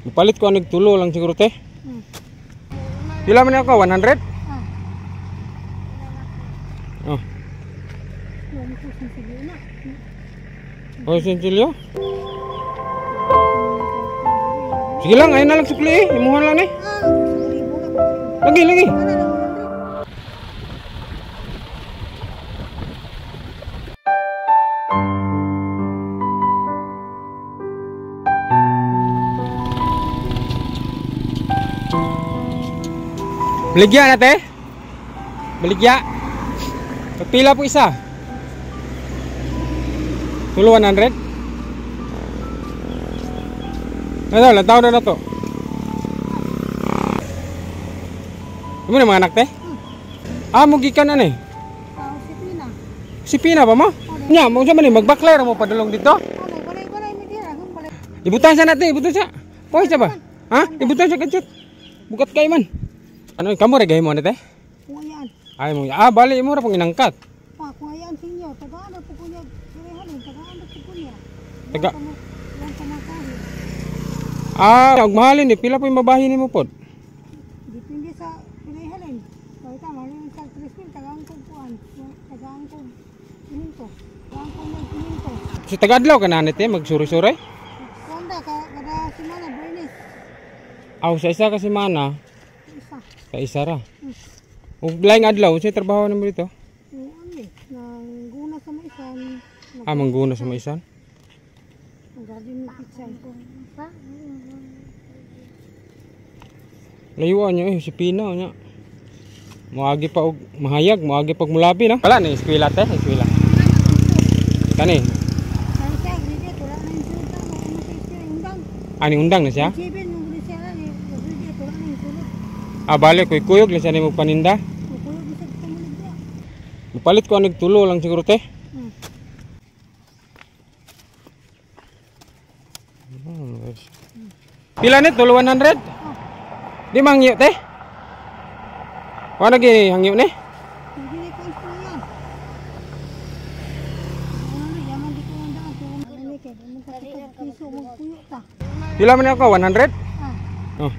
Mupalit ko anig tulo lang siguro te. Pila man ako 100? Oh. Oh, sensilyo. Sige lang, ayun na lang sukli eh. Imuhan lang eh. Lagi, lagi. Baligya na te. Baligya. Pagpila po isa. Tulo 100. Ano, lantaw na na to. Ano na mga anak te? Ah, mugikan ano eh? Si Pina. Si Pina ba mo? Nya, mo sa man magbaklay ra mo padulong dito. Ibutan sa natin, ibutan sa. Poy sa ba? Ha? Ibutan sa kadjot. Bukat kay man. Ano kamo ra gay mo ano te? Kungayan. Ay mo. Ah, bali mo ra pong inangkat. Pa kungayan sinyo, tagaan ra po kunya. Tagaan ra po kunya. Taga. Ah, og mahalin ni pila po yung mabahin nimo pod? Depende sa pinayhalin. Kaya mahalin sa 3,000 tagaan ko kuan. Tagaan ko kininto. Tagaan ko kininto. So tagadlaw ka na te magsuri-suri? Kuan da ka kada semana Bernes. Aw, sa isa ka semana. Isa. Sa isa ra. Ug laing adlaw unsay trabaho nimo dito? Ano eh, nangguna sa maisan. Ah, mangguna sa maisan. Garden pichay. Layuan niya eh, si Pina niya. Moagi pa og mahayag, moagi pag mulabi no. Wala ni eskwela te, eskwela. Kani. Ani undang na siya? Ah, bale kuy kuyog lang siya nimo paninda. Mupalit ko anig tulo lang siguro te. Pila ni tulo 100? Di mangyo te? Wala gini hangyo ni? Pila man ako 100? Oh.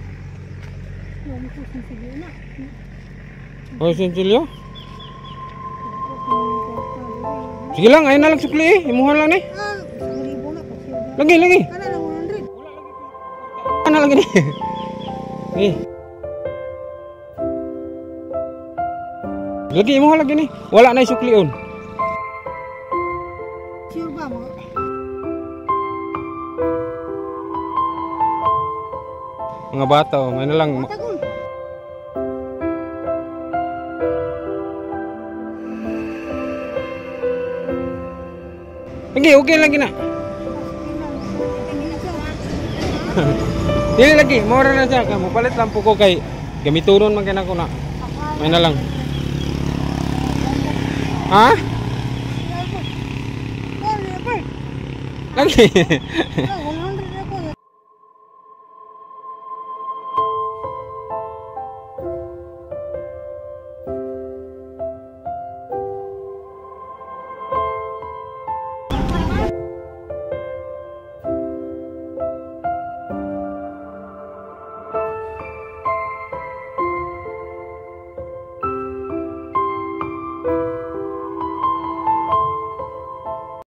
Oh, sensilyo. Sige lang, ayun na lang sukli eh. Imuhan lang ni. Lagi, lagi. Ano lang gini? Eh. Lagi imuhan lagi ni. Wala na suklion. Sure ba mo? Mga bata, oh, ano lang. Lagi, okay lang gina. Dili lagi, mura na siya. Mupalit lang po ko kay gamitunon man kay nako na. May na lang. Ha? Lagi.